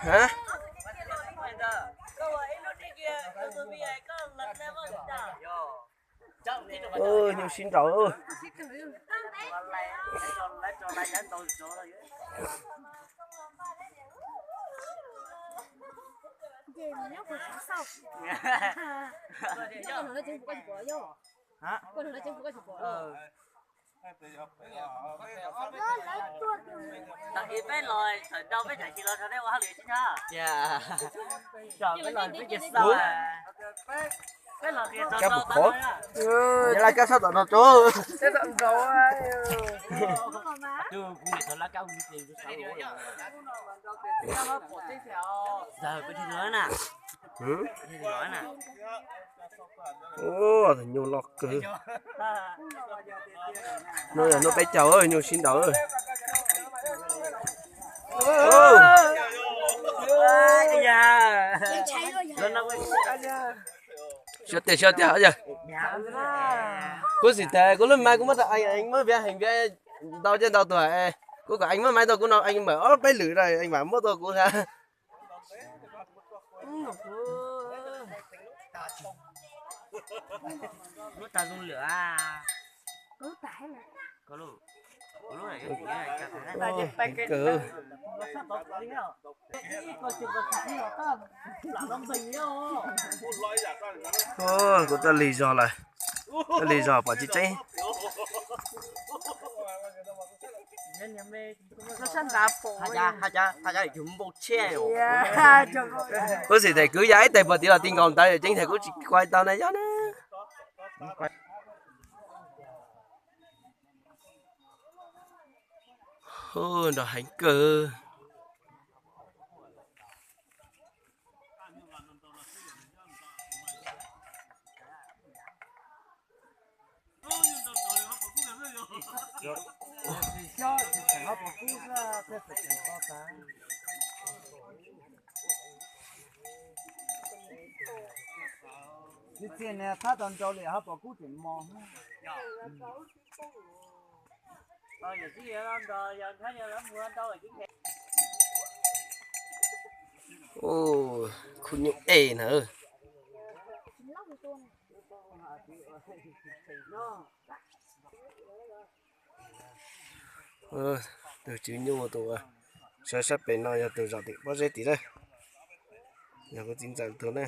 Hab. Nyuj sib nraus. Tam ib peb los tawm ntau peb tsam tsis los rau nej ua hauj lwm tsis nyob. Peb los qhia rau kab pus qhov. Yog laj kab sab tom no tso. Tus kuv niam tau laj kab hu li tes tus sab. Peb thiaj los na. Nyuj loj kawg. Hnub yog hnub peb caug, nyuj sib nraus. Xyov tiag xyov tiag yog. Kuv xav tias kuv lub maiv kuv muab rau eej, eej muab viav heev viav ntau coj ntau tuag. Kuv kom eej muab maiv rau kuv no, eej mam ob peb lwm rau eej mam muab rau kuv ntag. Lub tag zoo lwm a. Heev kawg. Kuv tuaj lig zog lawm, tuaj lig zog pom tsis tseeb. Kuv xav tias kwv ya ib tais puag tim los ti nkaus ntawd, ceeb tiag kuv tsis kuaj tau na yog na. Nrov heev kawg. Txiv txiaj niag thab tau nrau li hab pom kub tseem mos. Khub nyuj ej na. Tus tswv nyuj tus sab sab pem no yog tus zaum tim pob zeb tim na. Yog kuv txiv ntxawm tus na.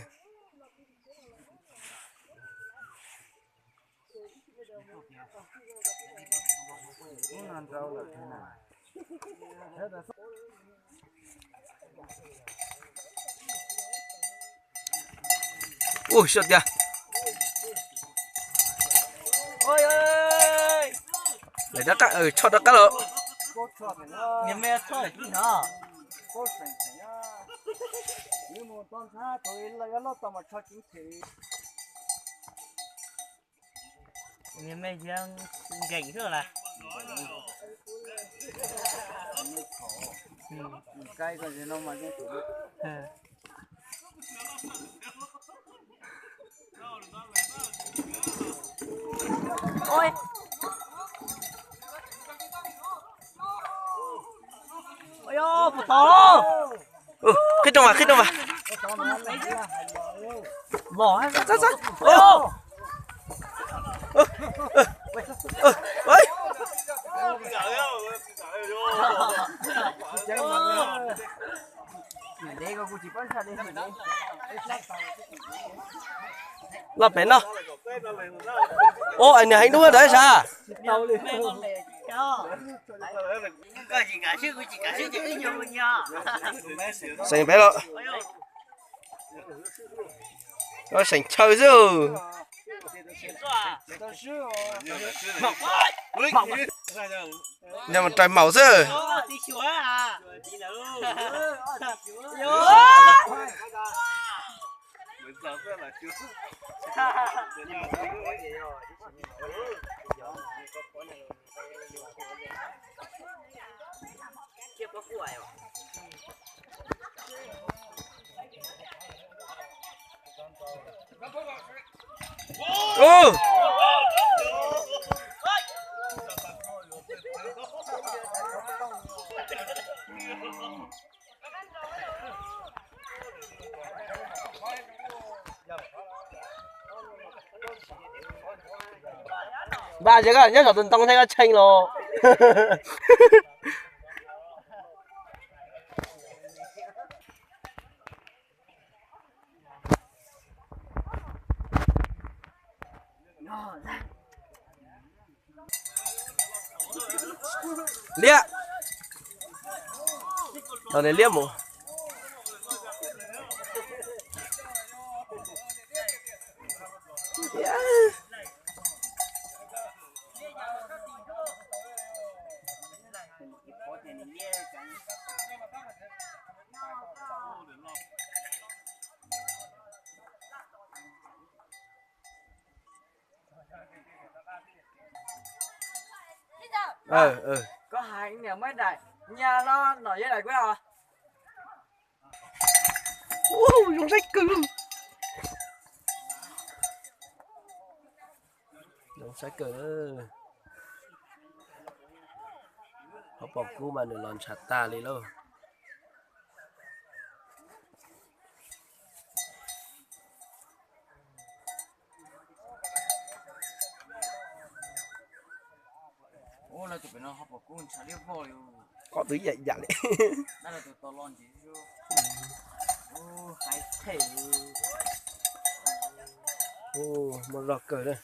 Ua xyov tiag. Lawv rov qab, tsho rov qab los. Nkees xwb las. Qhib rooj mas, qhib rooj mas. Loj pem no. Ua, nws heev dua ntawd sav. Seem pem los. Seem chaw xwb. Yog mus raws maum xwb. Npaj ces koj nyob saum tus ntoo thiab koj tshee los. Liab. Tau nws liab mus. Koj hais niam muab daim nyab no, no yog daim kuv os. Zoo saib kawg. Zoo saib kawg. Hauv paus kub mas nws los ntshav tag li lauj. Ob tug yam yam li. Muaj zog kawg na.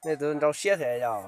Nej tus nrau siab thiab yog.